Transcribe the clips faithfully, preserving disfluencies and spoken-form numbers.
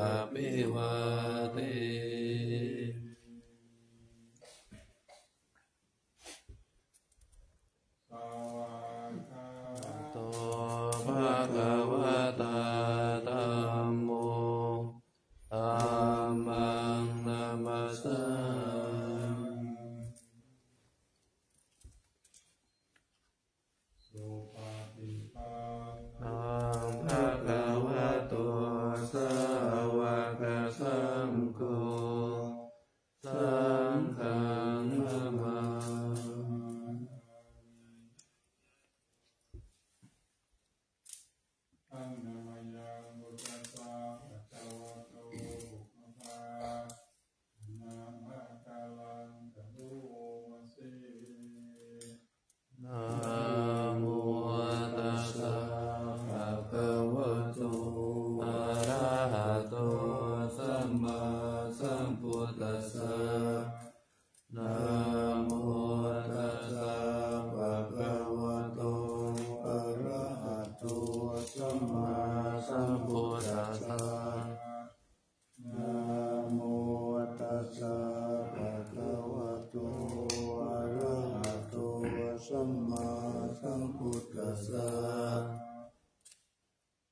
abhivāde. Svākkhāto bhagavatā dhammo, dhammaṃ namassāmi. Supaṭipattā bhagavato sāvakasaṅgho, saṅghaṃ namāmi. Handa mayaṃ buddhassa bhagavato pubbabhāganamakāraṃ karoma se. Namo tassa bhagavato arahato sammāsambuddhassa. Namo tassa bhagavato arahato sammāsambuddhassa. Namo tassa bhagavato arahato sammāsambuddhassa.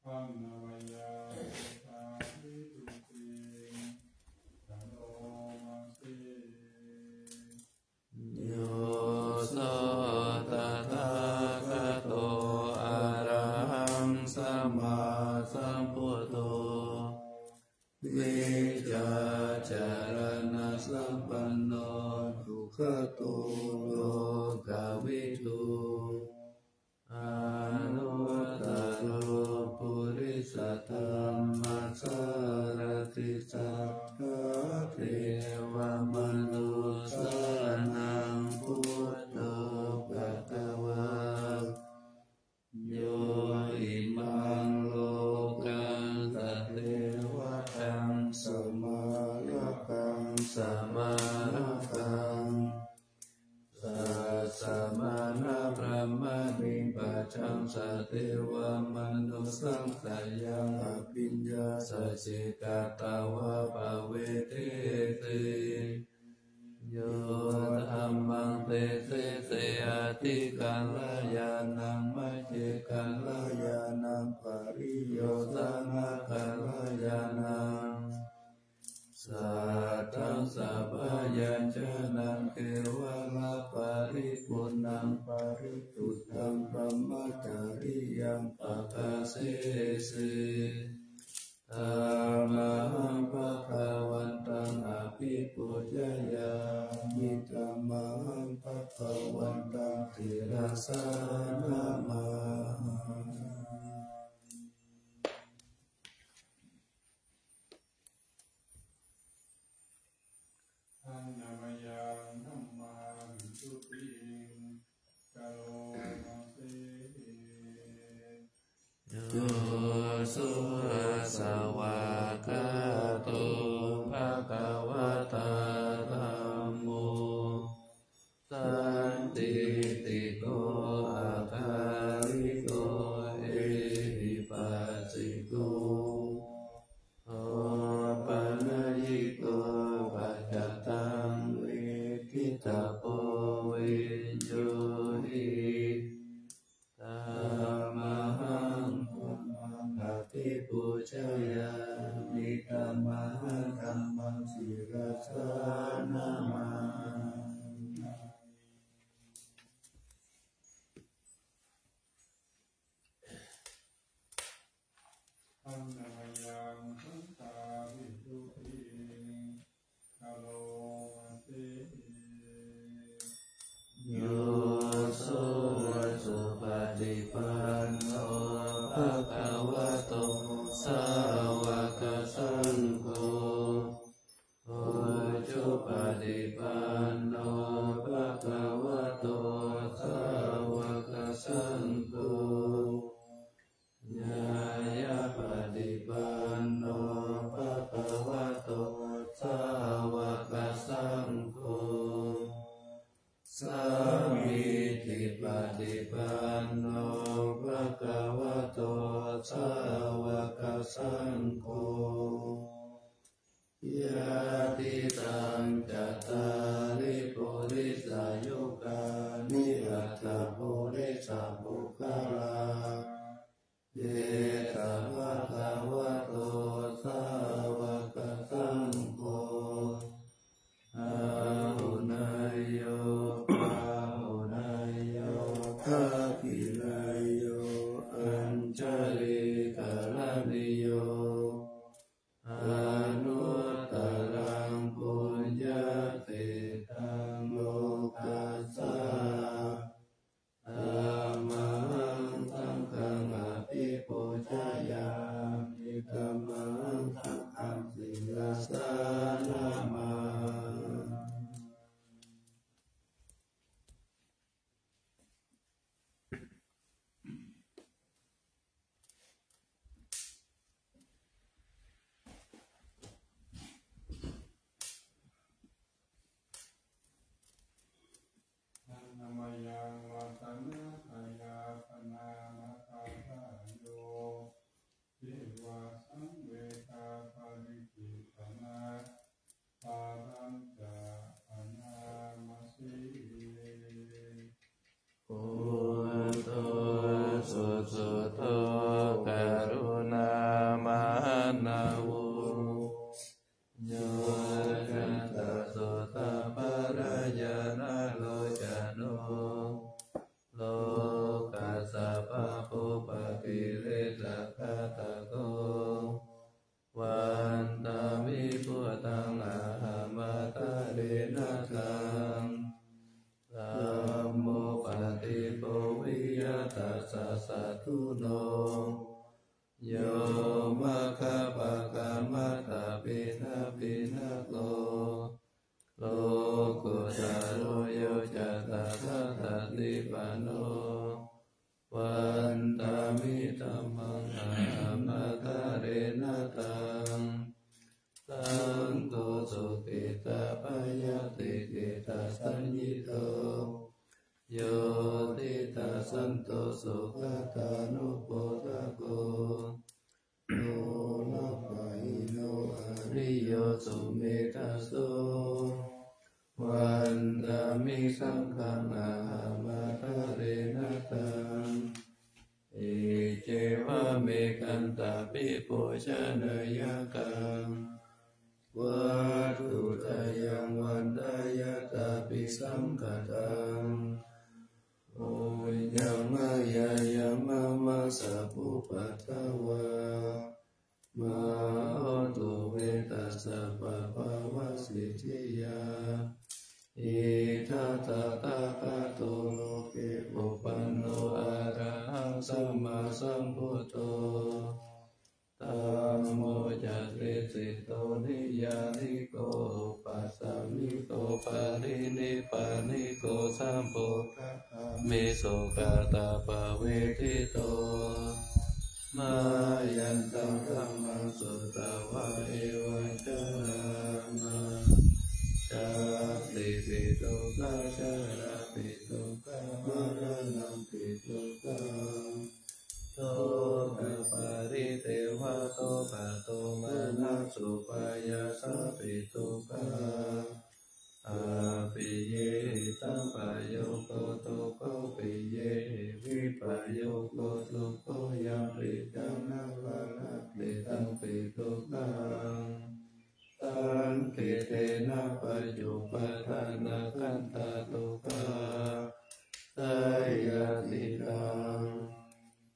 Handa mayaṃ buddhaṃ visuddhim karoma se. Yo so tathāgato arahaṃ sammāsambuddho, vijjācaraṇasampanno sugato lokavidū, anuttaro purisadammasārathi satthā devamanussānaṃ buddho bhagavā. Yo imaṃ lokaṃ sadevatāṃ samārakaṃ samārakaṃ, sassamaṇabrāhmaṇi pajaṃ sadevamanussapāyaṃ abhiññā sacchikatvā pavedeti. Yo dhammaṃ desesi atikkamayānaṃ maggikamayānaṃ pariyosānakamayānaṃ satthaṃ sabyañjanaṃ kevalaparipuṇṇaṃ parisuddhaṃ brahmacariyaṃ pakāsesi. Tamahaṃ bhagavantaṃ abhipūjayāmi. Tamahaṃ bhagavantaṃ sirasā namāmi. Handa mayaṃ dhammavisuddhiṃ karoma se. Yo so svākkhāto bhagavatā dhammo, sandiṭṭhiko akāliko ehipassiko, opanayiko paccattaṃ veditabbo viññūhi. Tamahaṃ dhammaṃ abhipūjayāmi. Tamahaṃ dhammaṃ sirasā namāmi. Handa mayaṃ saṅghāvisuddhiṃ karoma se. Yo so supaṭipanno bhagavato sāvakasaṅgho, ujupaṭipanno Yo canda sudaparañāṇalocano, lokassa pāpūpakilesaghātako, vandāmi buddhaṃ ahamadārena taṃ. Dhammo paṭibbojja tassa satthuno, yo maggappakamatapiṇapinako, lokuttaro yo ca tathāgatipanno, vandāmi dhammaṃ ahamadārena taṃ. Saṅgho sukhitā bhayātikittasaññito, yo diṭṭhasanto sugatānupādako, durūpahīno ariyo sumetthaso, vandāmi saṅghaṃ ahamadārena taṃ. Iccevamekantabhipūjanayakkhaṃ, vatthuttayaṃ vandāya ṭhāpisaṅkhataṃ. Puññaṃ mayā yaṃ mama sabbupaddavā, mā hontu ve tassa pāpavasiddhiyā. Idha tathāgato loke uppanno arahaṃ sammāsambuddho, dhammo ca desito niyyāniko uppasamiko parinibbāniko sambodhaga- -mī sugatāpavetito. Mayantaṃ dhammaṃ sutvā evaṃ carāma: jātipi dukkhā jarāpi dukkhā maraṇampi dukkhaṃ, sokaparidevadukkhadomanassupāyāsāpi dukkhā, appiyehi sampayogo dukkho, piyehi vippayogo dukkho, yampicchaṃ na lālāpe tampi dukkhaṃ. Saṅkhittena pañcupādānakkhandhā dukkhā, seyyathidaṃ: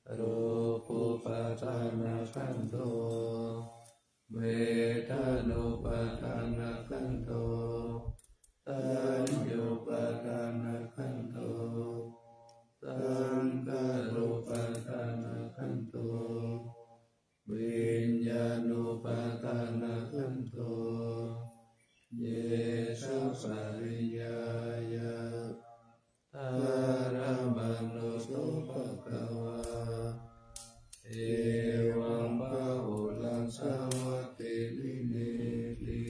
rūpupādānakkhandho, vedanupādānakkhandho, saññāupādānakkhandho, saṅkhārupādānakkhandho, viññāṇupādānakkhandho. Ye ca pariññāya dharamāno so bhagavā, evaṃ bahulaṃ sāvatthiṃ vineyyati,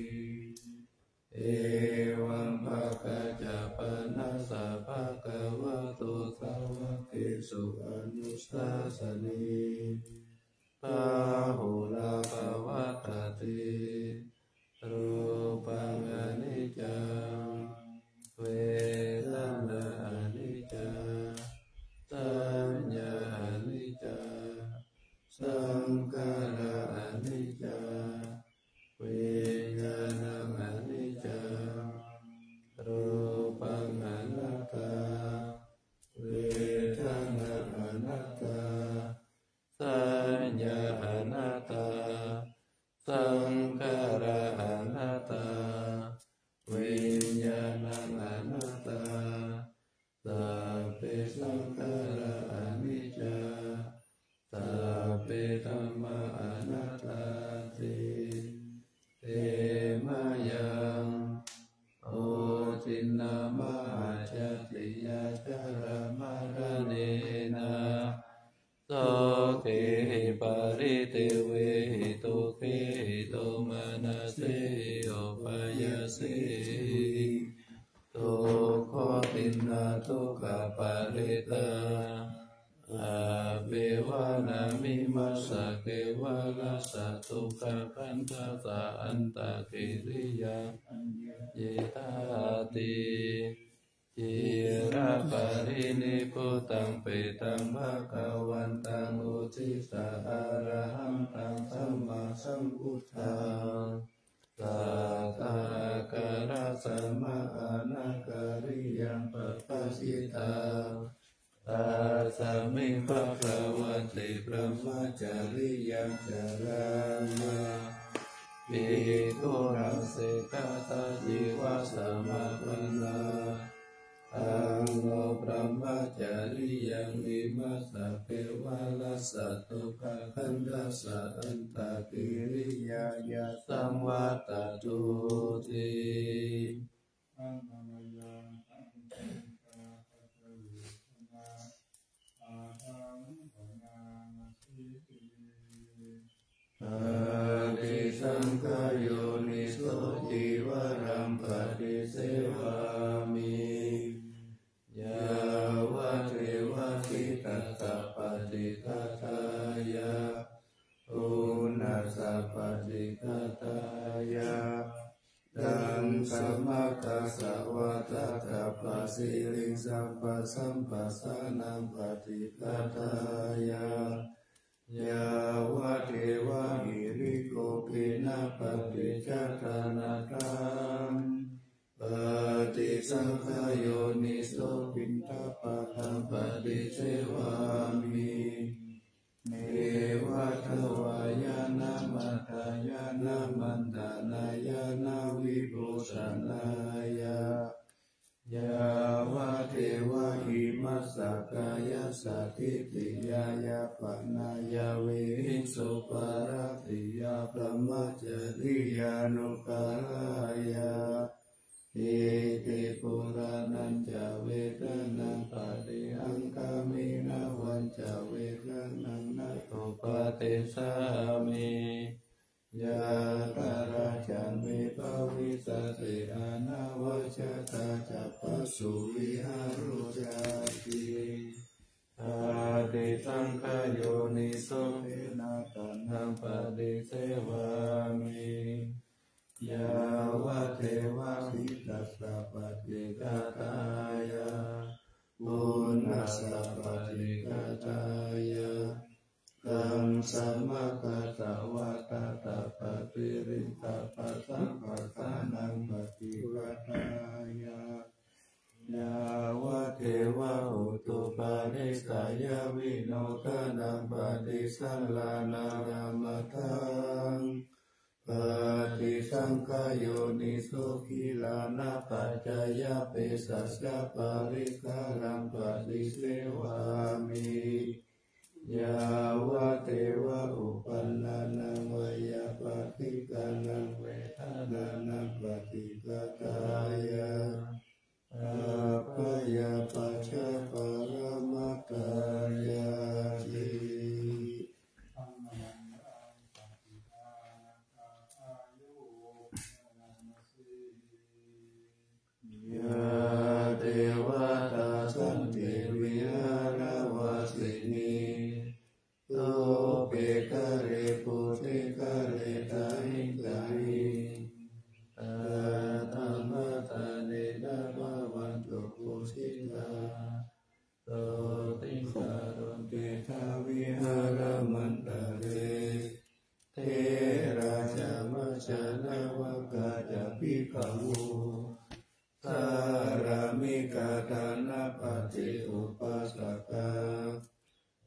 evaṃ bhagā ca pana sa bhagavato sāvakesu anusāsanī, bahulā pavattati. Rūpaṃ aniccaṃ, vedanā aniccā, saññā aniccā, saṅkhārā aniccā, viññāṇaṃ aniccaṃ. Rūpaṃ anattā, vedanā anattā, saññā anattā, saṅkhārā anattā, viññāṇaṃ anattā. Sabbe saṅkhārā aniccā, sabbe dhammā anattāti. Te mayaṃ otinnamahācātiyā jarāmaraṇena sokehi paridevehi dukkhehi domanassehi upāyāsehi. Dukkhotiṇṇā dukkhaparittā, appevānamimassa kevalassa dukkhakkhandhassa antakiriyā paññāyitā ti. Ciraparinibbutanti taṃ bhagavantaṃ uddissa arahantaṃ sammāsambuddhaṃ. Sa cariyaṃ carāma. Bhikkhūnaṃ seṭṭhassa jīvasamāpannā, taṃ no brahmacariyaṃ vimassa kevalassa dukkhakkhandhassa antakiriyāya saṃvattatuti. Paṭisaṅkhā yoniso cīvaraṃ paṭisevāmi. Yāvadeva sītassa paṭighātāya, uṇhassa paṭighātāya, daṅsamakasavātātapasiriṃsapasamphassānaṃ paṭighātāya, yāvadeva hirikopinapaṭicchādanatthaṃ. Paṭisaṅkhā yoniso piṇḍapātaṃ paṭisevāmi. Neva davāya na madāya na maṇḍanāya na vibhūsanāya, yāvadeva imassa kāyassa ṭhitiyā yāpanāya vihiṃsūparatiyā brahmacariyānuggahāya, iti purāṇañca vedanaṃ paṭihaṅkhāmi navañca vedanaṃ na uppādessāmi. Yātrā ca me bhavissati anavajjatā ca phāsuvihāro cāti. Paṭisaṅkhā yoniso penaṭṭhānaṃ paṭisevāmi. Yāvadeva sītassa paṭighātāya, uṇhassa paṭighātāya, daṅsamakasavātātapasiriṃsapasamphassānaṃ paṭighātāya, yāvadeva utuparissayavinodanaṃ paṭisallānārāmatthaṃ. Paṭisaṅkhā yoniso gilānapaccayabhesajjaparikkhāraṃ paṭisevāmi. Yāvadeva uppannānaṃ veyyābādhikānaṃ vedanānaṃ paṭighātāya, abyāpajjhaparamatāyāti. Yā devatā santi vihāravāsinī, thūpe ghare bodhighare tahiṃ tahiṃ, tā dhammadānena bhavantu pūjitā, sotthiṃ karontedha vihāramaṇḍale. Therā ca majjhā navakā ca bhikkhavo, sārāmikā dānapatī upāsakā,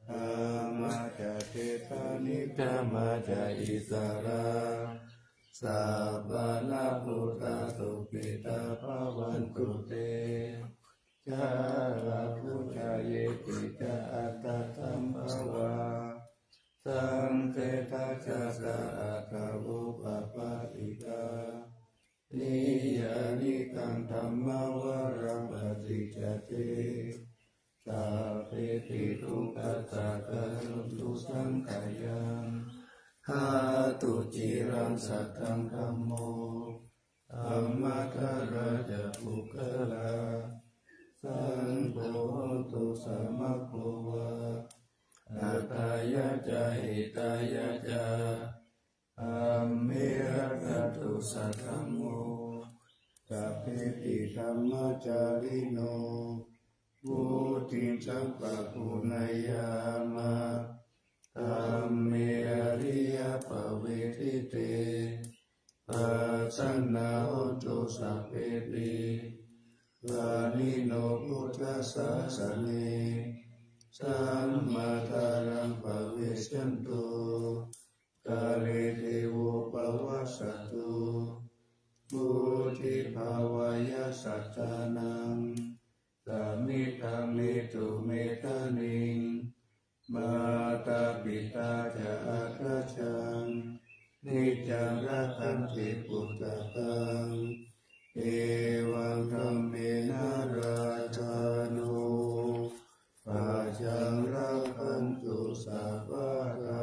gāmā ca desā nigamā ca issarā, sappāṇabhūtā sukhitā bhavantu te. Jalābujā yepi ca aṇḍasambhavā, saṃsedajātā athavopapātikā, niyyānikaṃ dhammavaraṃ paṭicca te, sabbepi dukkhassa karontu saṅkhayaṃ. Ṭhātu ciraṃ sataṃ dhammo, dhammaddharā ca puggalā, saṅgho hotu samaggo va, atthāya ca hitāya ca. Amhe rakkhatu saddhammo, sabbepi dhammacārino, vuḍḍhiṃ sampāpuṇeyyāma, dhamme ariyappavedite. Pasannā hontu sabbepi, pāṇino buddhasāsane, Dhammadharaṃ pavecchanto kāle devo pavassatu. Vuḍḍhibhāvāya sattānaṃ samiddhaṃ netu medaniṃ. Mātā pitā ca atrajaṃ niccaṃ rakkhanti puttakaṃ. Evaṃ dhammena rājāno pajaṃ rakkhantu sabbadā.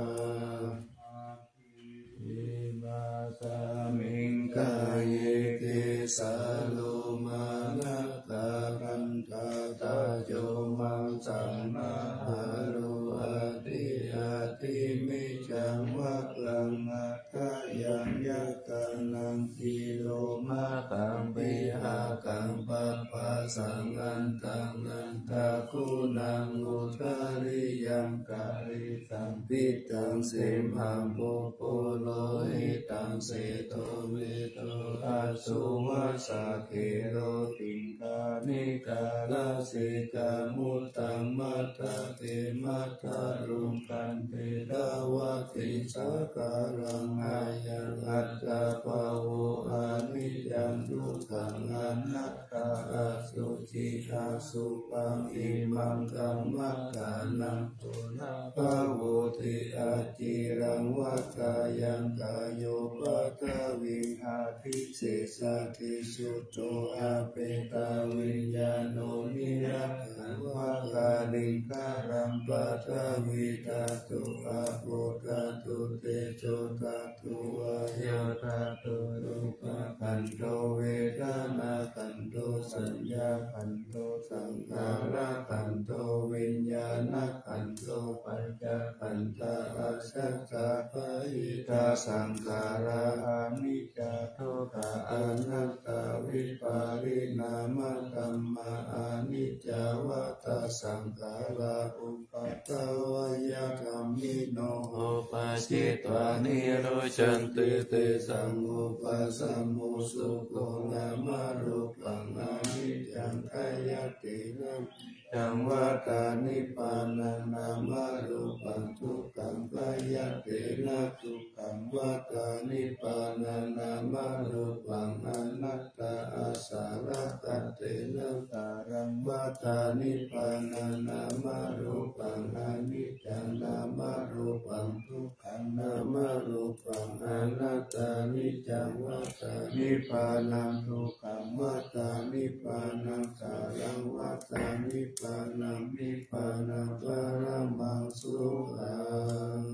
Imasmiṃ kāye kesā lomā nakhā dantā taco maṃ saṃ nahārū adhī ati mejaṃ varaṃ aṭṭhayaṃ yatānaṃ sīlomakaṃ pihakaṃ papphāsaṃ antaṃ nandaguṇaṃ udariyaṃ kalisaṃ pittaṃ semhaṃ puppulo hitaṃ sedo medo asuvassa khero tiṅghanikā lasikā muddaṃ matthake mattharuṃ khantīdavakīsakāraṃ ayaṃ attabhāvo aniccaṃ dukkhaṃ anattā asuci asubhaṃ imaṃ kammaṭṭhānaṃ punabbhavoti aciraṃ vata yaṃ kāyo paṭhaviṃ adhisessati chuddho appetaviññāṇo niratthaṃ vata liṅgaraṃ paṭhavīdhātu āpodhātu tejodhātu vāyodhātu rūpakhandho vedanākhandho saññākhandho saṅkhārakhandho viññāṇakhandho pañcakkhandhā ajjhattā bahiddhā saṅkhārā aniccā dukkhā anattā vipariṇāmadhammā aniccā vata saṅkhārā uppādavayadhammino uppajjitvā nirujjhanti tesaṃ vūpasamo sukho nāmarūpaṃ aniccaṃ khayatena niccaṃ vata nibbānaṃ nāmarūpaṃ dukkhaṃ khayatena dukkhaṃ vata nibbānaṃ nāmarūpaṃ anattā asaṅkhāraṃ vata nibbānaṃ nāmarūpaṃ aniccaṃ nāmarūpaṃ dukkhaṃ nāmarūpaṃ anattā niccaṃ vata nibbānaṃ dukkhaṃ vata nibbānaṃ saṅkhāraṃ vata nibbānaṃ nibbānaṃ paramaṃ sukhaṃ.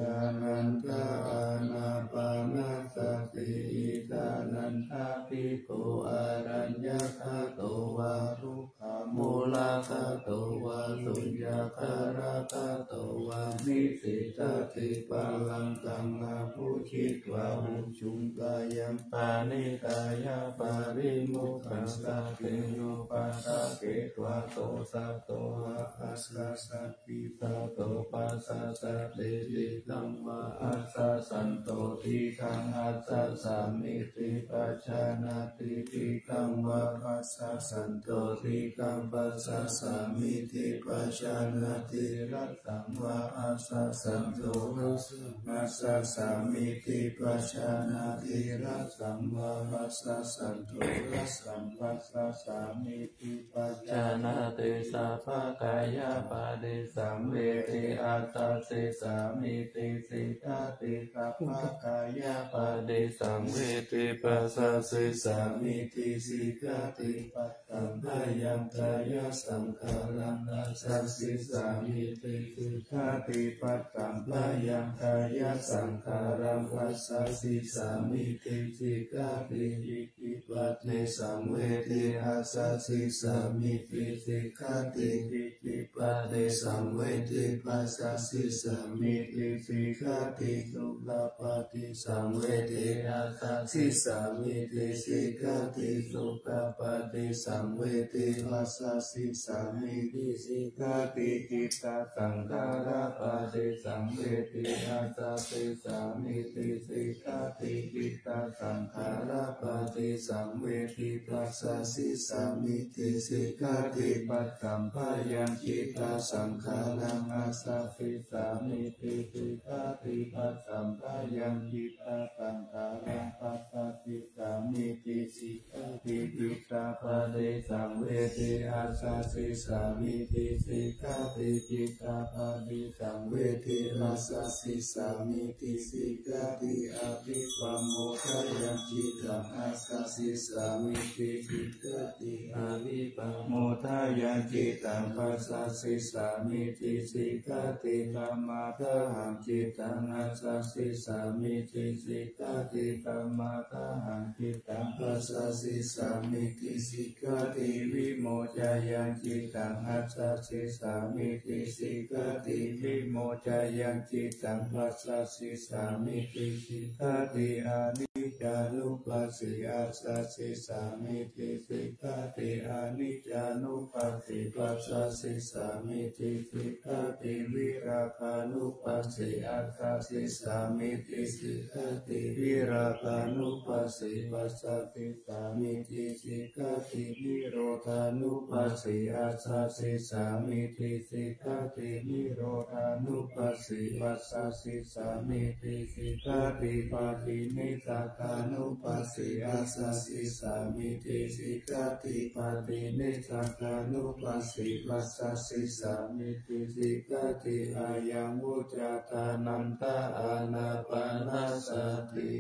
Ānanda ānāpānasati ānandā bhikkhu araññagato vā rukkhamūlagato vā suññakāragato vā nisīdati pālaṅkaṃ abhujitvā ujuṃ kāyaṃ paṇidhāya parimokkhāya satiṃ upaṭṭhapetvā so sato vā asasatīti sato pasasatiti taṃ vā asasanto tikkaṃ asasamīti pajānāti tikkaṃ vā asasanto tikkaṃ pasasamīti pajānāti rassaṃ vā asasanto rassaṃ pasasamīti pajānāti rassaṃ vā asasanto rassaṃ pasasamīti pajānāti sabbakāyapaṭisaṃvedi asassīsamīti siddhāti sabbakāyapaṭisaṃvedi pasassīsamīti siddhāti paṭṭham bhayaṃ kāyasaṅkhāraṃ asassīsamīti siddhāti paṭṭham bhayaṃ kāyasaṅkhāraṃ asassīsamīti siddhāti iddhibhātisaṃvedi asassīsamīti siddhāti iddhibhātisaṃvedi pasassīsamīti siddhāti sukha bhātisaṃvedi asassīsamīti siddhāti sukhābhātisaṃvedi asassīsamīti siddhāti cittasaṅkhārabhātisaṃvedi asassīsamīti sikkhāti. Cittasaṅkhārapaṭisaṃvedi passasissāmīti sikkhāti. Passamphayaṃ cittasaṅkhāraṃ passasissāmīti sikkhāti. Passamphayaṃ cittasaṅkhāraṃ passasissāmīti sikkhāti. Cittapaṭisaṃvedi assasissāmīti sikkhāti. Cittapaṭisaṃvedi passasissāmīti sikkhāti. Abhippamodāya cittaṃ assasissāmīti sikkhāti. Abhippamodāya cittaṃ passasissāmīti sikkhāti. Kammadāhaṃ cittaṃ assasissāmīti sikkhāti. Kammadāhaṃ cittaṃ passasissāmīti sikkhāti. Vimoccayaṃ cittaṃ assasissāmīti sikkhāti. Vimoccayaṃ cittaṃ passasissāmīti sikkhāti. Aniccānupassī assasissāmīti sikkhāti. Aniccānupassī passasissāmīti sikkhāti. Virāgānupassī assasissāmīti sikkhāti. Virāgānupassī passasissāmīti sikkhāti. Nirodhānupassī assasissāmīti sikkhāti. Nirodhānupassī passasissāmīti sikkhāti. Paṭinissagga nupassī assasissāmīti sikkhāti. Paṭinissagganupassī passasissāmīti sikkhāti. Ayaṃ vuccatā ānanda ānāpanasati.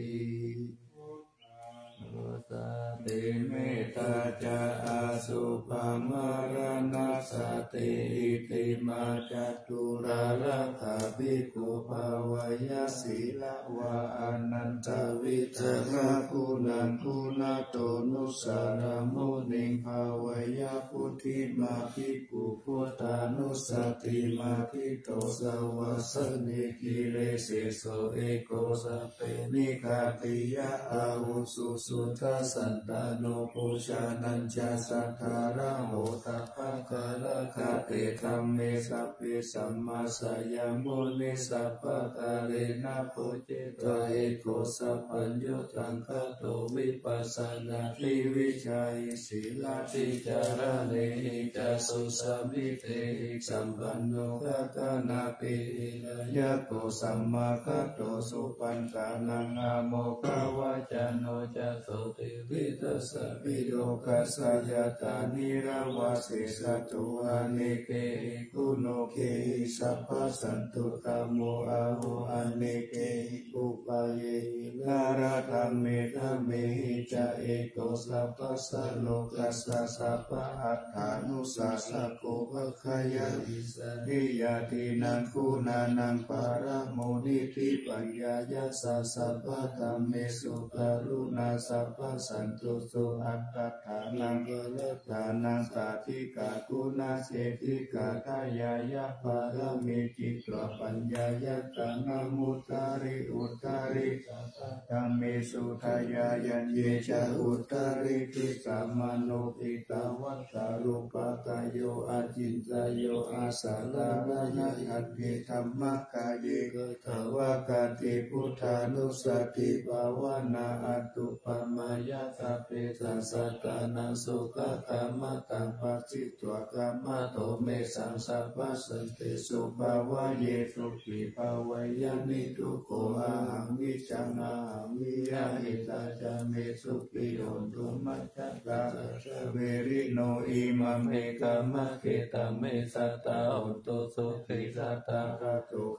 Sati mettā ca asubhā maraṇā sati itimā catulākkā bhikkhū bhāveyya sīlavā ānandavidhānā guṇaguṇato nusāraṃ muniṃ bhāveyya buddhimā bhikkhū buddhānussatī matthito savāsaṇe giriseso eko sabbe nigghātiyā avuso suddhasantano bojjhaṇañca saddhāraho sabbakālaṃ kate dhamme sabbe sammāsayambone sabbakālena bojjhitvā eko sabbaññutaṃ gato vipassanādhi vijjāhi sīlādhi caraṇehi ca susamitehi sampanno gaganābhidhānayato sammāgato supaṇṇānaṃ āmokavacano ca sotthi vidassabhidhokassa yathā nirāvā seṭṭho anekehi guṇokehi sabbasantuttamo āho anekehi upāyehi nānādhammehi ca eko sabbasā lokassa sabbaattānusassako paccayabhisanthi ñātīnaṃ guṇānaṃ paramonithi paññāya ca sabbadhammesu karuṇā sabbasantuso attattānaṃ parattānaṃ sādhikā guṇaseṭṭhikā dāyāya pāramī citvā paññāya taṇhamuttari uttari sabbadhammesu dāyāya ñe ca uttariṭṭhi samāno khiḍḍāvattā rūpakayo acintayyo asaddharāya khanti dhammakāye katvākati buddhānussatibhāvanā anuppamāya sabbesa sattānaṃ sukhakammataṃ phashitvā kammato mettaṃ sabbasantesu bhāvaye sukhī bhāveyya niddukkho ahaṃ vijjhaṃ ahaṃ viya hitatā ca me sukhī hontu majjhattā satthaverino imaṃ ekamaggetaṃ me sattā hontu sukhī sattā.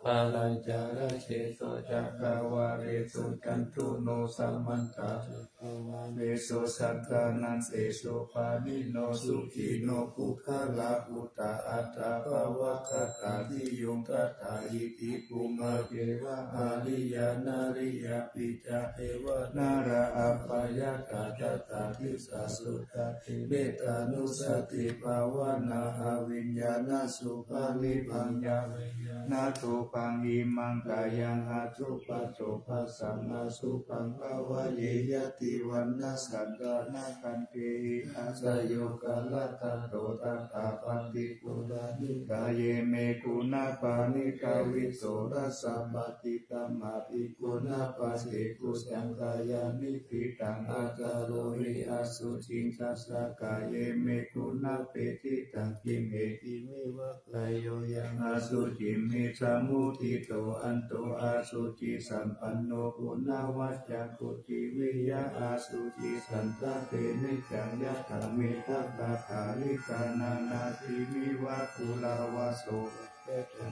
Balañca rajesu cakkavāḷesu candano samantā cakkavāḷesu chandamāsesu pāṇino sukhino puggalā uttā athapavagatā ṭhitiyuṃ tathā iti bhummā devā ariyā nariyā pi ca Nāra apāyakā tathā disaṃ sugattiṃ. Mettānussatibhāvanā aviññāṇasukhalli bhaññā viññāṇadūpaṃ imaṃ kāyaṃ acupaddavapassaṃ asubhaṃ bhāvaye. Yadi vaṇṇassantānakhandhehi āsayo kāladaṭṭho tathā paṭikūlanikaye me guṇapāṇikā vijjosappaṭi tamāpi guṇapāṇi. Kujaṃ kāyaṃ niṭṭhitaṃ akārohi asuciṃ tassa kāye me guṇapetiṭṭhaṃ. Kiṃ heti me vakkhāyo yaṃ asuciṃ me samuṭṭhito anto asucisampanno guṇavaccaṃ kuṭi viyā asucisantāpe niccaṃ yathā me tathākārikā nānābhimiva phullavaso.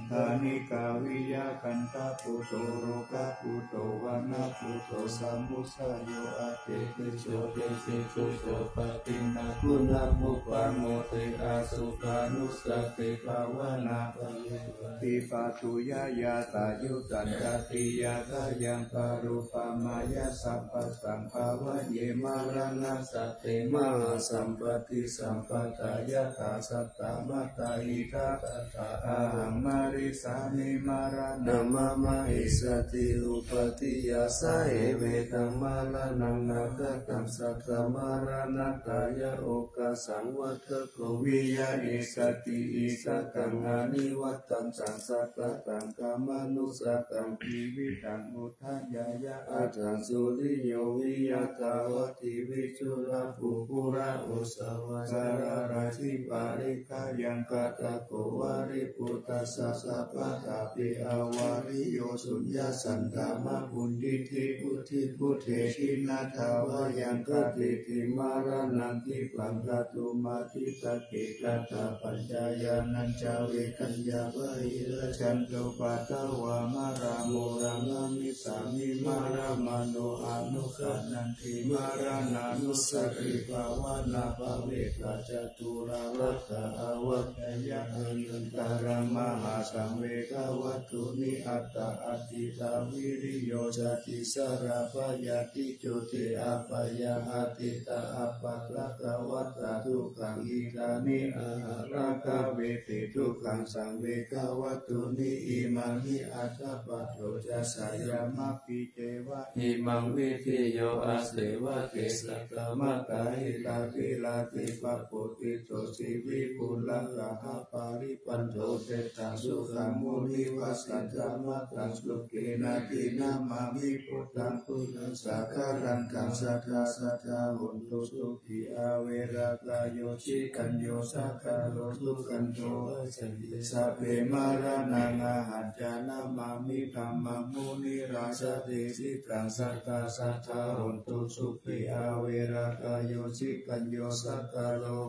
Tanikā viyā gandhabbhuto lokabhuto vanabhuto samudayo atethi jotisi juto paṭinā guṇapuppamo. Te asuddhānussatibhāvanā bhāvetvā vipatthuyā yathāyuttaṃ. Tatiyā kāyaṃ paruppamāya sabbasaṃ bhāvaye maraṇassate mahāsampaṭisampadaṃ yathā saddamattā idha tathā ahaṃ marissāmi maraṇaṃ mama essatthi. Upādiya sāhe vedaṃ maraṇaṃ nāgataṃ saddamaraṇattāya okāsaṃ vata ko viya issati. Issakaṃ anivattaṃ saṃsagataṃ khamānussakaṃ jīvitaṃ udayāya aṭṭhaṃsu riyo viya thāva tivichū ra pugghula usavā carārahi pariggā yaṃ kaṭṭhako vāriputtassa sabbadāpi avāriyo suññā santā mā puññiddhi buddhi buddhe jinatā vā yaṃ katiṭṭhi maraṇaṃ khippaṃ katumāti. Sakki tattha pañca ñāṇañca vegayha bāhirajjhattupaddavā mārā mūlaṃ namissāmi mārā mano anukkhaṇanti. Maraṇānussatibhāvanā bhāvetvā ca tūlā rakkha āvajjeyya. Ayantāraṃ mahāsaṃ vegavattuni aṭṭha atītā viriyo cātisārā bhayāti jothe apāyā atītā appaṭikavatā dukkhaṃ idāni aharakā veti dukkhaṃ saṃ vegavattuni. Imaṃ hi aṭṭhapattho ca sayamāpi ceva imaṃ vidhi yo aseva ke saddamattā hitāhi rāgi papuṭṭito sivī pulāgahaparibbando seṭṭho sukhaṃ munivasañca mataṃ sukhena dinamāmi buddhaṃ buddhassa kālantā sadā sadā hontu sukhī averā kāyo cikañño sakāro sugaṇḍo gacchanti sabbe maraṇaṃ ahañca namāmi dhammaṃ munirājadesitaṃ sadā sadā hontu sukhī averā kāyo cikañño sakāro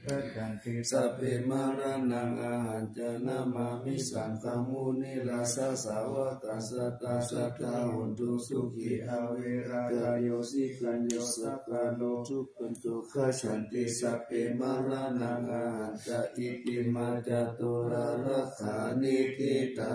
gacchanti sabbe maraṇaṃ ahañca namāmi saṅghaṃ munirājasāvakaṃ sadā sadā hontu sukhī averā kāyo cikañño sakāro sugaṇḍo gacchanti sabbe maraṇaṃ ahañca. Itimā catulārakkhanītitā.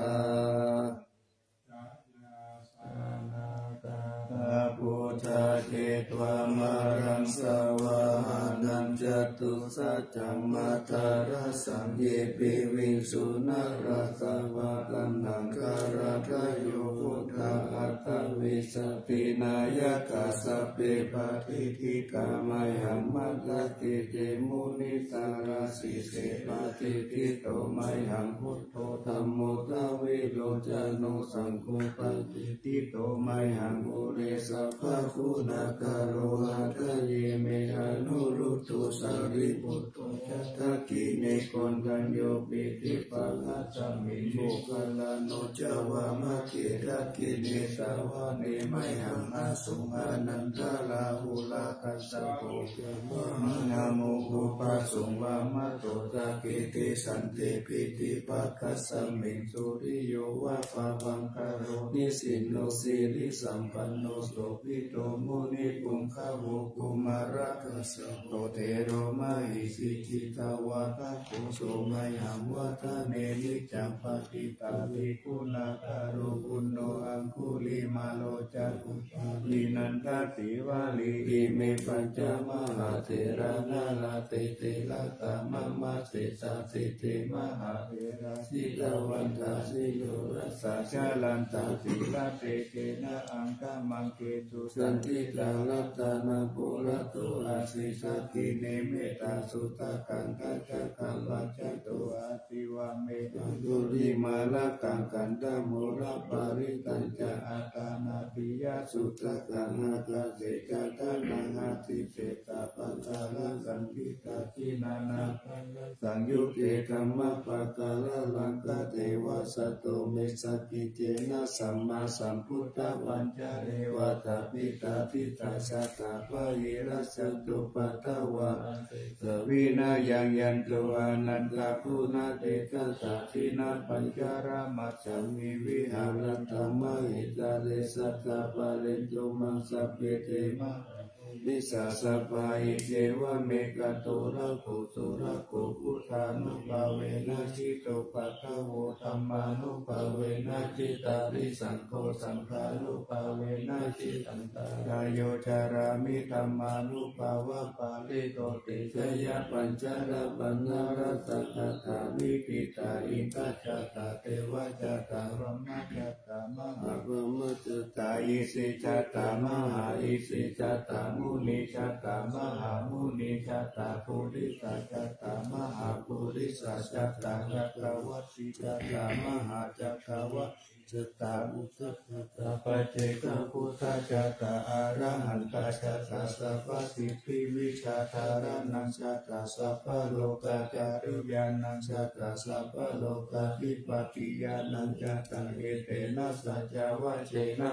Buddhā jetvā māraṃ savāhanaṃ catusaccāmatharasaṃ ye piviṃsu narāsabhā. Taṇhaṅkarādayo buddhā aṭṭhavīsati nāyakā sabbe patiṭṭhitā mayhaṃ matthake te munissarā. Sīse patiṭṭhito mayhaṃ buddho dhammo dvilocano saṅgho patiṭṭhito mayhaṃ ure sabbaguṇākaro. Hadaye me anuruddho sārīputto ca dakkhiṇe koṇḍañño piṭṭhibhāgasmiṃ moggallāno ca vāmake. Dakkhiṇe savane mayhaṃ āsuṃ ānandarāhulā kassapo ca vāmāhaṃ ukhuppassuṃ vāmatoṭṭhake. Kesante piṭṭhibhāgasmiṃ suriyo va pabhaṅkaro nisinno sirisampanno so Ito munipuṅgavo. Kumārakassapo thero mahesī cittavādako so mayhaṃ vadane niccaṃ paṭiṭṭhāsi guṇākaro. Puṇṇo aṅgulimālo ca upaṇṇī nandasīvalī ime pañca mahātherā nalāṭe tilakā mama. Sesāsīti mahātherā sīlavantā sīlurasā jalantā sīlatejena aṅgamaṅgesu saṇṭhitā. Ratanaṃ purato āsi dakkhiṇe mettasuttakaṃ dhajaggaṃ pacchato āsi vāme aṅgulimālakaṃ. Khandhamoraparittañca āṭānāṭiyasuttakaṃ ākāse chadanaṃ āsi sesā pākārasaṇṭhitā. Jinānāgārasaṃyutte dhammapākāralaṅkate vasato me sakiccena sammāsambuddhapañjare. Vātapittādisañjātā bāhirajjhattupaddavā asesā vinayaṃ yantu anantaguṇatejasā. Jinapañjaramajjhamhi viharantaṃ mahītale sadā pālentu maṃ sabbe te mahā purisāsabhā. Iccevamekanto rakkho surakkho buddhānubhāvena jitupaddavo dhammānubhāvena jitārisaṅgho saṅghānubhāvena jitantā rāyo carāmi dhammānubhāvapālito. Te jayapañjarapaṇṇarasaṃ katvāna vijitā indajātā devajātā brahmajātā mahābrahmajātā isijātā mahāisijātā munijātā mahāmunijātā purisajātā mahāpurisajātā cakkavatijātā mahācakkavattijātā buddhajātā paccekabuddhajātā arahantajātā sabbasiddhivijjādharaṇaṃ jātā sabbalokacariyaṇaṃ jātā sabbalokadhipatiñāṇaṃ jātā etena saccavajjena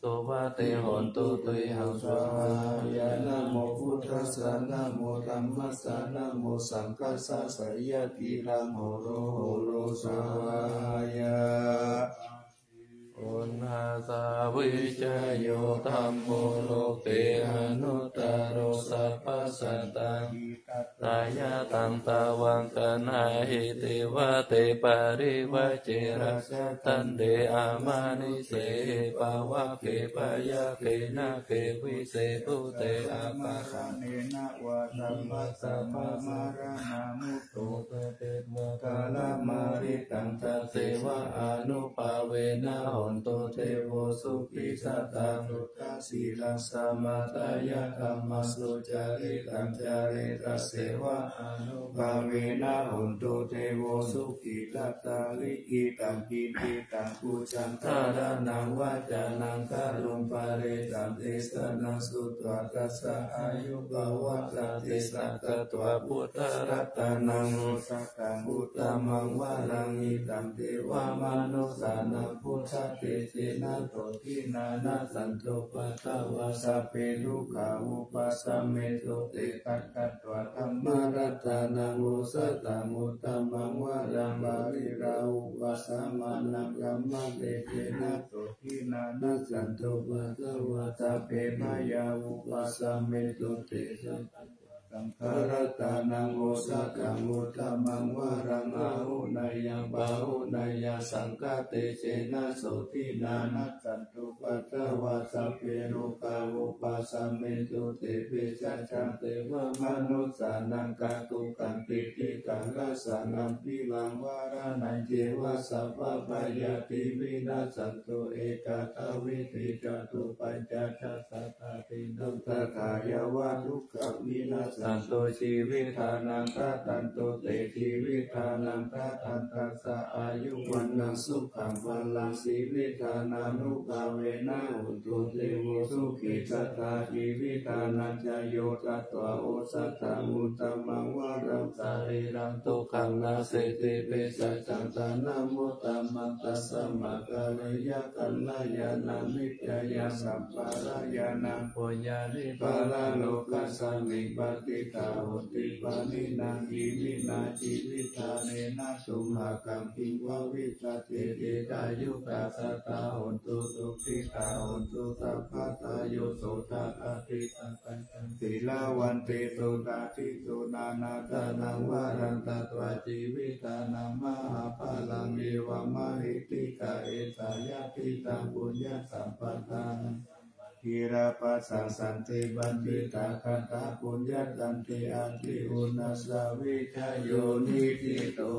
so bhante hontu te jaya. Svāhāya. Namo buddhassa, namo dhammassa, namo saṅghassa. Jayatilaṃ horo horo svāhāya. Uṇhassa vijayo dhammo loke anuttaro sabbasattahitatthāya. Taṃ tvaṃ gaṇhāhi devā te parivajjena. Satanti amanussehi pāvake byagghe nāge vise bhūte appaṭihanetvā sabbasampadā mārā mutto paṭibhaṇhāya. Māraṃ maranākaramariṃ taṃ tasseva ānubhāvena hontu devo sukhī. Sadā suddhasīlaṃ samādāya dhammaṃ sucaritaṃ care tasseva ānubhāvena hontu devo sukhī. Sadā likkhitaṃ pīṭikaṃ pūjaṃ dhāraṇaṃ vācanaṃ garuṃ parittaṃ desanaṃ sutvā tassa āyubhāvaṃ saddhisaṅkatva buddharatanaṃ osathaṃ uttamaṃ varaṃ hitaṃ devamanussānaṃ buddhatejena sotthinā nassantupaddavā sabbe dukkhā vūpasamentu te. Taṃ katvā dhammaratanaṃ osathaṃ uttamaṃ varaṃ pariḷāhūpasamanaṃ dhammatejena sotthinā nassantupaddavā sabbe bhayā vūpasamentu te. Taṃ katvā saṅgharatanaṃ osathaṃ uttamaṃ varaṃ āhuneyyaṃ pāhuneyyaṃ saṅghatejena sotthinā nassantupaddavā sabbe rogā vūpasamentu te. Vijayyaṃ devamanussānaṃ kātukaṃ kittikaṃ rasaṃ gambhīraṃ varaṇaṃ ceva sabbabhayāpi vinassantu. Ekadā vīti catū pañca ca sattā tiṇṇannamantā yāva dukkhamā vinassantu. Jīvitdānaṃ dadantu te jīvitdānaṃ dadantassā āyu vaṇṇaṃ sukhaṃ balaṃ. Jīvitdānānubhāvena hontu devo sukhī. Sadā jīvitdānañca yo datvā osathaṃ uttamaṃ varaṃ sarīraṃ dukkhaṃ naseti. Vijayyaṃ dānamuttamaṃ tasmā kariyaṃ kalyāṇaṃ mittayaṃ sampadaṃ ñāṇaṃ yāni paralokasmiṃ patiṭṭhā honti pāṇinā iminā jīvitā nena tumhākaṃ kiṃ bhavissatīti. Dāyukā sattā hontu sukhitā hontu sabbadā. Yo sotthā ati sīlavantesu tathīsu nānatthaṃ varaṃ datvā jīvitānaṃ mahapphalaṃ evamāhi. Ṭhitā esa yadidaṃ puññasampadaṃ sīlabhaddhaṃ santi paṇḍitā katapuññatandī ati uṇhissavijayo niṭṭhito.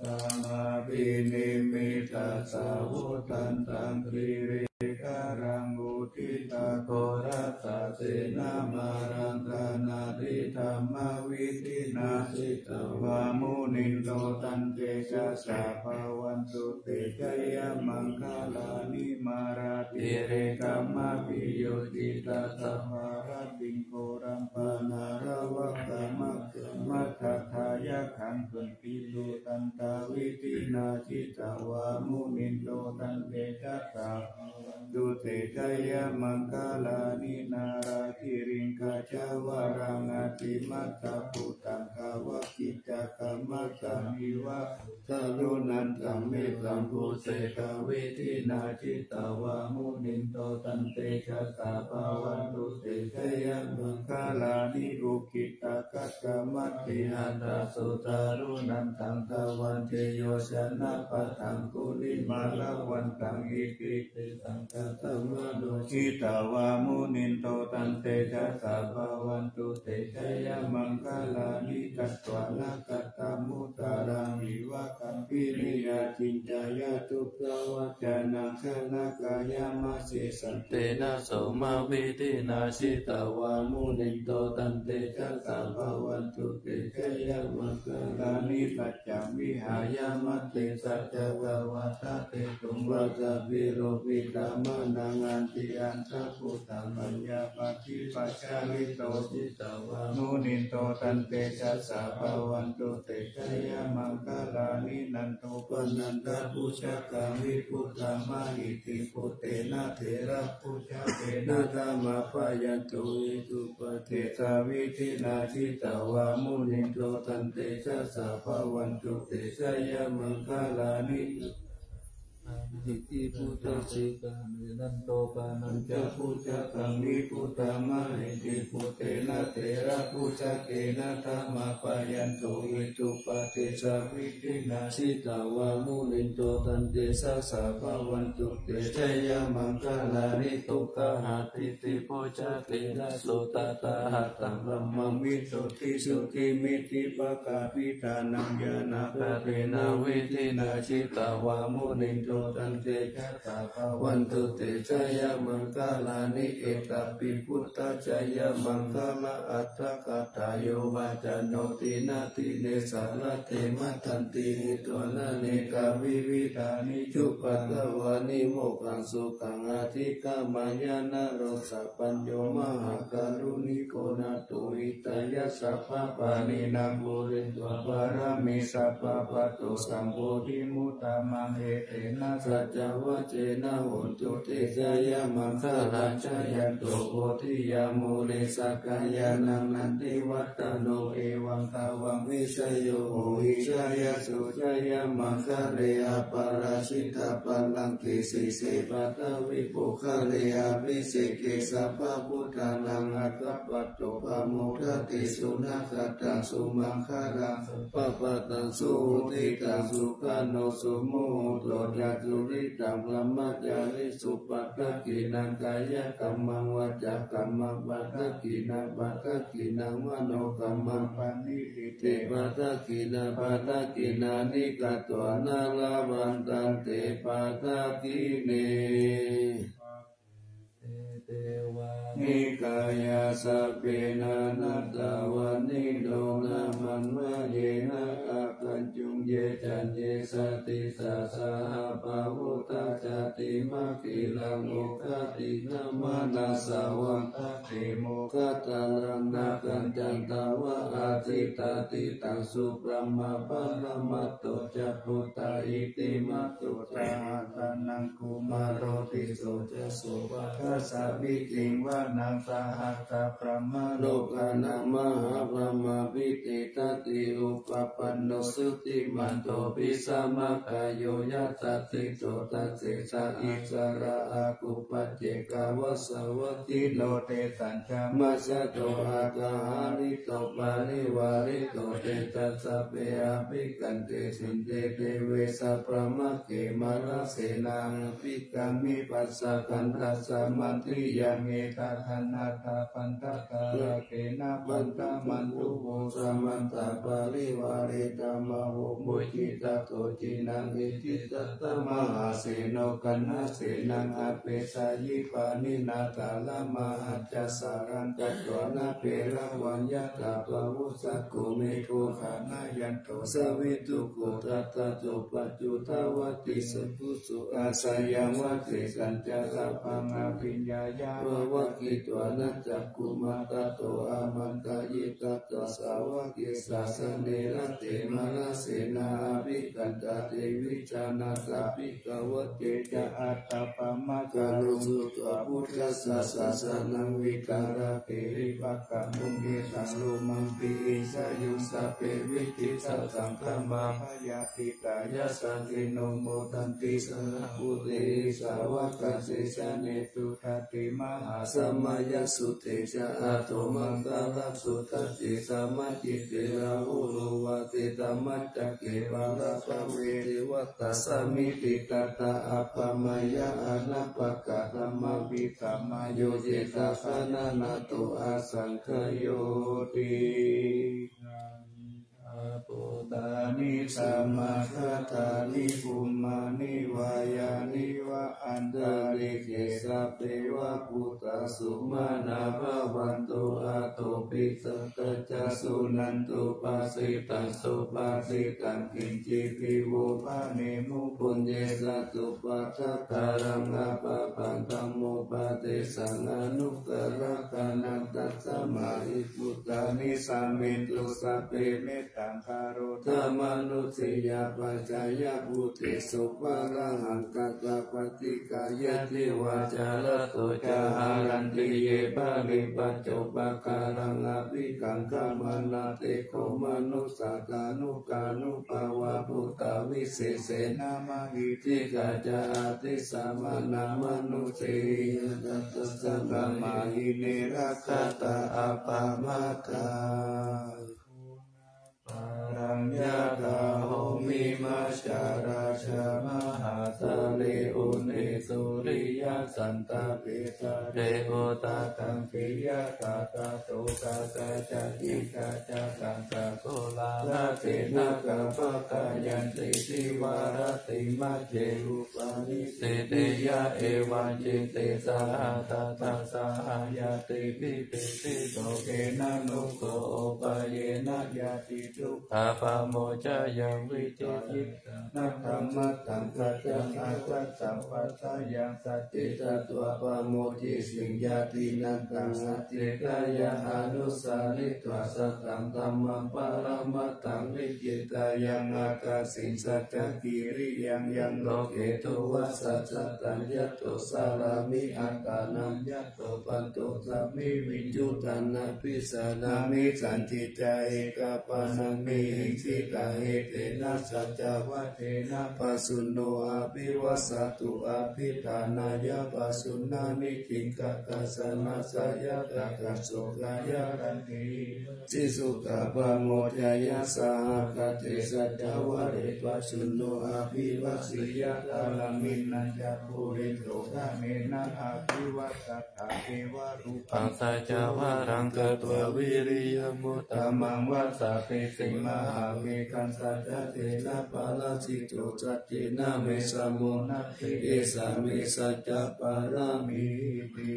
Sāmabbinimmitasāvudhantaṃ grīmekhalaṃ uditaghorasasenamāraṃ dānādidhammavidhinā jitavā munindo tantejasā bhavatu te jayamaṅgalāni. Mārātirekamabhiyujjhitasabbarattiṃ ghorampanāḷavakamakkhamathaddhayakkhaṃ khantīsudantavidhinā jitavā munindo tantejasā bhavatu te jayamaṅgalāni. Nāḷāgiriṃ gajavaraṃ atimattabhūtaṃ dāvaggicakkamasanīva sudāruṇantaṃ mettambusekavidhinā jitavā munindo tantejasā bhavatu te jayamaṅgalāni. Ukkhittakhaggamatihatthasudāruṇantaṃ dhāvantiyojanapathaṅgulimālavantaṃ iddhībhisaṅkhatamano jitavā munindo tantejasā bhavatu te jayamaṅgalāni. Katvāna kaṭṭhamudaraṃ iva gabbhinīyā ciñcāya duṭṭhavacanaṃ janakāyamajjhe santena somavidhinā jitavā munindo tantejasā bhavatu te jayamaṅgalāni. Saccaṃ vihāya matisaccakavādaketuṃ vādābhiropitamanaṃ atiandhabhūtaṃ paññāpadīpajalito jitavā munindo tantejasā bhavatu te jayamaṅgalāni. Nandopanandabhujagaṃ vibudhaṃ mahiddhiṃ puttena therabhujagena damāpayanto iddhū padesavidhinā jitavā munindo tantejasā bhavatu te jayamaṅgalāni. Iddhībhisaṅkhatamano nandopanandabhujagaṃ vibudhaṃ mahiddhiṃ puttena therabhujagena damāpayanto iddhūpadesavidhinā jitavā munindo tantejasā bhavatu te jayamaṅgalāni. Duggāhadiṭṭhibhujagena sudaṭṭhahatthaṃ brahmaṃ visuddhijutimiddhibakābhidhānaṃ ñāṇāgadena vidhinā jitavā munindo tantejasā bhavatu te jayamaṅgalāni. Etāpi buddhajayamaṅgalaaṭṭhagāthā yo vācano dinadine sarate matandī hitvānanekavividhāni cupaddavāni mokkhaṃ sukhaṃ adhigameyya naro sapañño. Mahākāruṇiko nātho hitāya sabbapāṇinaṃ pūretvā pāramī sabbā patto sambodhimuttamaṃ. Etena saccavajjena hotu te jayamaṅgalaṃ. Jayanto bodhiyā mūle sakyānaṃ nandivaḍḍhano evaṃ tvaṃ vijayo hohi jayassu jayamaṅgale aparājitapallaṅke sīse paṭhavipokkhare abhiseke sabbabuddhānaṃ aggappatto pamodati. Sunakkhattaṃ sumaṅgalaṃ supabhātaṃ suhuṭṭhitaṃ sukhaṇo sumuhutto ca suyiṭṭhaṃ brahmacārisu padakkhiṇaṃ kāyakammaṃ vācākammaṃ padakkhiṇaṃ padakkhiṇaṃ manokammaṃ paṇidhī te padakkhiṇā padakkhiṇāni katvāna labhantatthe padakkhiṇe. Te devā nikāyā sabbe nānattavaṇṇino nāmanvayena āgañchuṃ ye Caññe sadisā saha pavutthajātimakkhīlaṃ oghatiṇṇamanāsavaṃ dakkhemoghataraṃ nāgaṃ candaṃva asitātitaṃ. Subrahmā paramatto ca puttā iddhimato saha sanaṅkumāro tisso ca sopāga samiddhiṃ vanaṃ. Sahassabrahmalokānaṃ mahābrahmābhitiṭṭhati upapanno jutimanto bhismākāyo yasassi so. Dasettha issarā āgū paccekavasavattino tesañca majjhato oghatiṇṇito parivārito. Te ca sabbe abhikkante sinde deve sabrahmake mārasenā abhikkāmi. Passa kaṇhassa mandiyaṃ etadanatthapañcakaraṇena bandhamatthu vo samantā parivāretā mā vo muñcittha koci naṃ. Iti tattha mahāseno kaṇhasenaṃ apesayi pāṇinā talamāhacca saraṃ katvāna bheravaṃ. Yathā pāvussako megho thanayanto savijjuko tathā so paccudāvatti saggu so. Āsayaṃ vācitañca sabbaṃ abhiññāya vavakkhitvāna cakkhumā tato āmantayi satthā sāvake sāsane rate. Mārasenā abhikkantā te vijānātha bhikkhavo. Te ca ātappamakaruṃ sutvā buddhassa sāsanaṃ vītarāgehi pakkāmuṃ. Hitaṃ lomampi iñjayuṃ sabbe vijitasaṅgāmā bhayātītā yasassino modanti saha bhūtehi sāvakā sesā netu. Dāti mahāsamayasutte ca āto maṅgalaṃ sutati samācite. Rāhulo vācitamaccake pārabbave devatā samitiṭṭhantā apamayā anāpakatamavidhamāyo cittassaddhanayato asaṅkhayoti. Bhūtāni samāgatāni bhummāni vā yāni va antalikkhe sabbeva bhūtā sumanā bhavantu athopi sakkacca suṇantu bhāsitaṃ. Subhāsitaṃ kiñcipi vo bhaṇemu puññe satupaddakaraṃ appaṭivattiyaṃ dhammopadesaṃ anuttaraṃ. Taṇhaṅ tasmā hi bhūtā nisāmethu sabbe mettaṃ karotha mānusiyā pajāya bhūtesu pāpakaṃ kappātikāyati vācāraso ca haranti ye baliṃ paccu pakaraṃ abhikaṅkhamānā te kho manussā tanukānubhāvā bhūtā visesena mahiddhikā ca adissamānā mānusehī yattha tassaṃ bhaṇāma hi nerakkhattā appamattā. Balaṃ yathā bhummimajjharajamahāsale une suriyasantapesare udakaṃ siyatha tato gaṅgā ca indā ca gangā goḷā rātena gabhagaṇanti cīvarattiṃ majjhe upanissi te ya evaṃ citte saha tathā saha ñātibhi peṭṭhito khenaṃ no kho upāyena ñātidukkhā pamocceyya vicchikicchitattha matthaṃ saccaṃ asasaṃ vaḍḍheyyaṃ sacce katvā pamoccisiṃ ñātīnaṃ taṃ sacce kāyaṃ anussāritvā sataṃ dhammaṃ paramatthaṃ vicchikicchitayaṃ ākāsiṃ saccakiriyaṃ yaṃ loke duva saccattaṃ yato carāmi attānaṃ yato patto sami viññū taṃ nabhisāmāmi sañcicca ekapāṇaṃ nihiṃsitaṃ etena saccavajjena pāsuna abhivāsatu abhiṭhānāya pāsuna niṭṭhitaṃ katthaṃ samassāya tattha so kāyakacce sīsuka pamocceyya saha katte saccavajje pāsuna abhivāseyya tadaṃ viññāya puriso dhamena abhivāsattha evarūpaṃ saccavajjena katvā viriyamuttamaṃ vattati sīmahaṃ etha saccavajjena parasito saccena me samo natthi esā me saccapāramīti.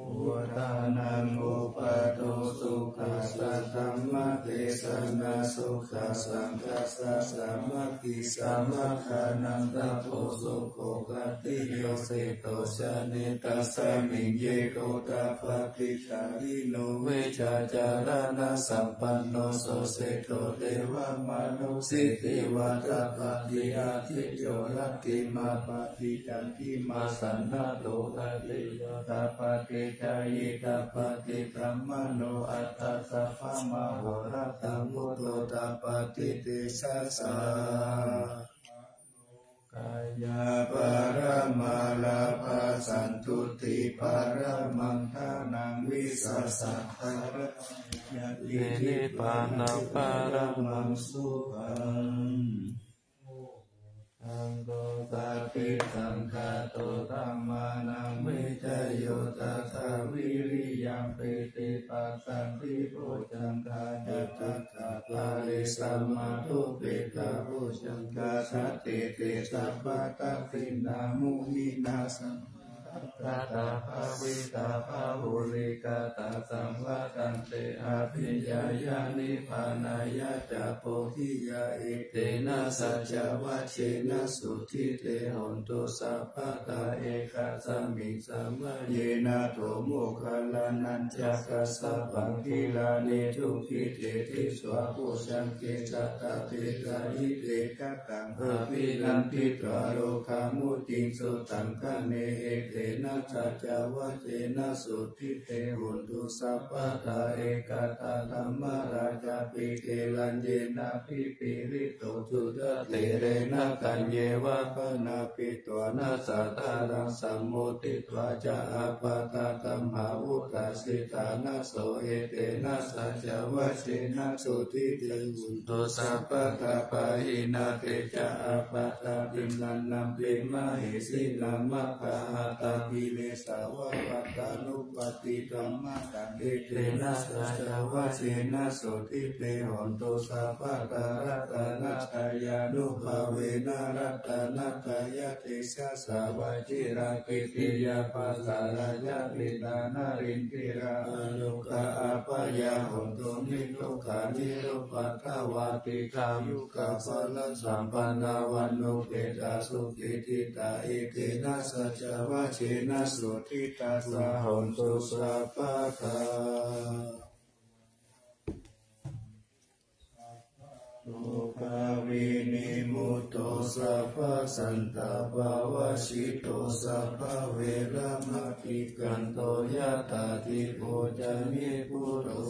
Buddhānaṃ uppādo sukhā, saddhammadesanā sukhā, saṅghassa sāmaggī, samaggānaṃ tapo sukho. Khattiyo seṭṭho janetasmiṃ, ye gottapaṭisārino, vijjācaraṇasampanno, so seṭṭho devamanussīti vattapāti. Ādicco rattimāpappaṭicchādimāsannatto, khattiyo tapati jhāyī tapati brāhmaṇo, atha sabbamahorattaṃ buddho tapati tejasā. Kāyaparamā lābhā, santuṭṭhiparamaṃ dhanaṃ, vissāsaparamā ñātī, nibbānaparamaṃ sukhaṃ. Mokkhaṃ kho sabbesaṃ jāto, dhammānaṃ vicayo tathā, viriyampīti passaddhi bojjhaṅgā ca, tathāpare samādhupekkhabojjhaṅgā, sattete sabbadassinā, muninā sammadakkhātā bhāvitā bahulīkatā, saṃvattanti abhiññāya nibbānāya ca bodhiyā. Etena saccavajjena sotthi te hontu sabbadā. Ekasmiṃ samaye nātho moggallānañca kassapaṃ, gilāne dukkhite disvā bojjhaṅge, satta desayi te kataṃ abhinanditvā, rogā mucciṃsu taṅkhaṇe. Etena saccavajjena sotthi te hontu sabbadā. Ekadā dhammarājāpi gelaññenābhipīḷito, cundattherena taññeva bhaṇāpetvāna sādaraṃ, sammoditvā ca ābādhā tamhā vuṭṭhāsi ṭhānaso. Etena saccavajjena sotthi te hontu sabbadā. Pahīnā te ca ābādhā tiṇṇannampi mahesinaṃ, maggāhatakilesā va pattānuppattidhammataṃ. Etena saccavajjena sotthi te hontu sabbadā. Ratanattayānubhāvena ratanattayatejasā, vajirakkhittiyā pākārajā tiṇṇannarindiyā, arogā abyāpajjhā hontu nirogā nirupaddavā, dīghāyukā balasampannā vaṇṇuppetā sukhī dhinā. Etena saccavajjena sotthi tathā hontu sabbadā. Rogā vinimutto sabbasantāpavajjito, sabbaveramatikkanto yathāthi buddhaṃ ye buddho.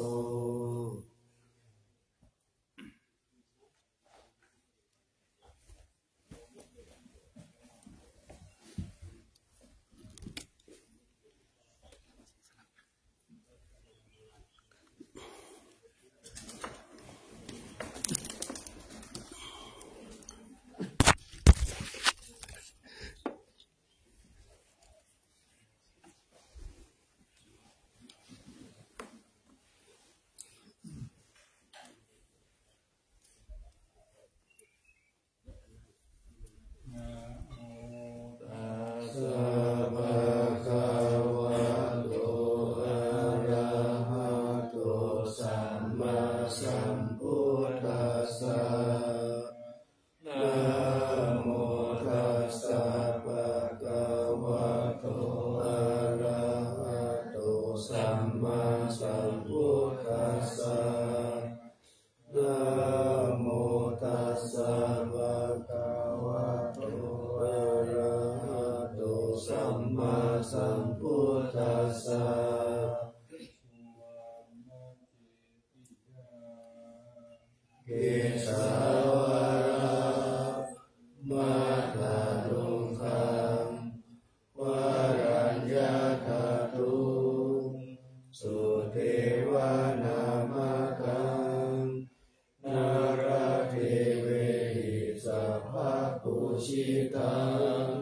Namo tassa bhagavato arahato sammāsambuddhassa. Namo tassa bhagavato arahato sammāsambuddhassa. Namo tassa bhagavato arahato sammāsambuddhassa. Kesavādaṃ matthaluṅgaṃ varaññathaduṃ sudevanamāgaṃ nāḷāgiriṃ sabbapūjitaṃ